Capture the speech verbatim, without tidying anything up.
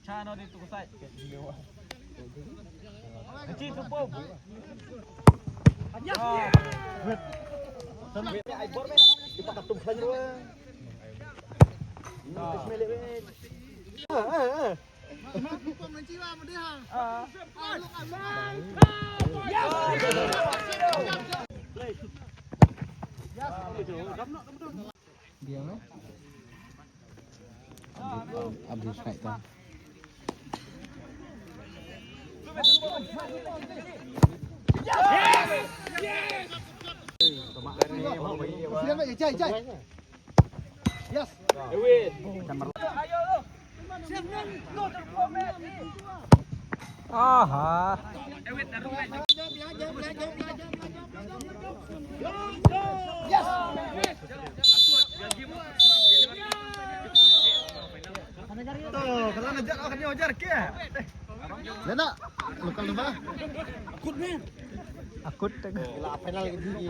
Chano di tu kusai. Kecil tu pom. Ah, wait. Sampai ai bor, wait. Di pakat tum khlaiñ ruh. Ini kes melek, wait. Ah, ah, ah. Ah. Abis naik tu. Yes. Aha. Lena, lokal number. Akut, man. Akut. La final lagi di.